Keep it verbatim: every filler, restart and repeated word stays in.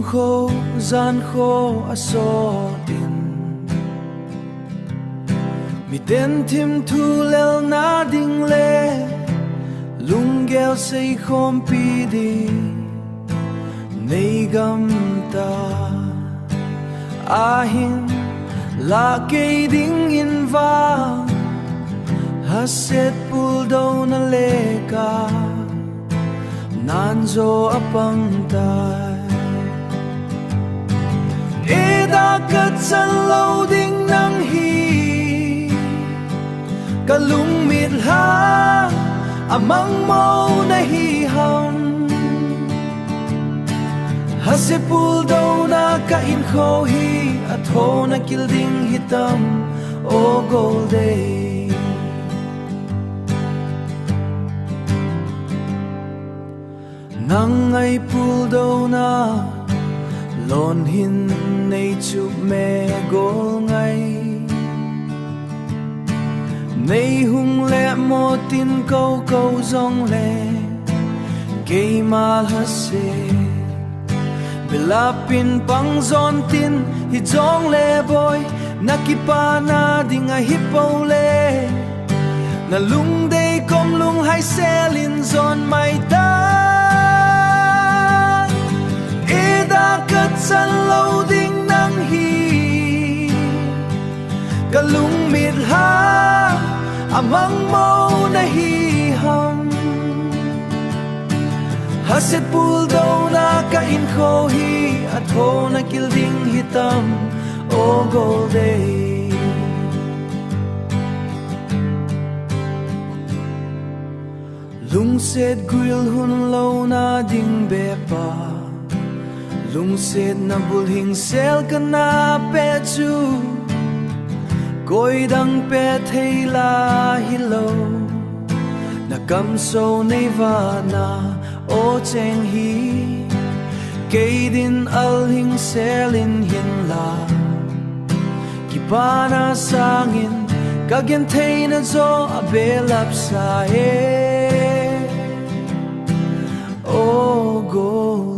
Kho, jan kho asot in, miten thim thu lelna ding le lunggel seikhompi ding nei gamta ahin, lah kei dingin vang haset puldouna leka nan jo apang tai. Eda kachan lou ding nang hi, kalungmit lha amang mo nahi ham? Haset puldouna ka inkho hi athona kil ding hitam, o Goldei. Nang ngai puldouna lon hin nei chup me Golngai. Nei hung le mo tin kou kou jongle keima lhase. Belap in pang jon tin hijongle boi, na kipana ding ahi pole, na lungdei kom lunghai sel in jon mai ta. Eda kachan lou ding nang hi, kalungmit lha amang mo nahi ham? Haset puldouna ka inkho hi athona kil ding hitam, o Goldei. Lungset guil hun louna ding bepa, lungsetna bulhing sel kana pe chu, koidang pe thei la hilou, na kamsou nei vana o cheng hi, kei din alhing sel in hinla, kipana sangin ka gentheina jo abelap sa e, o Goldei.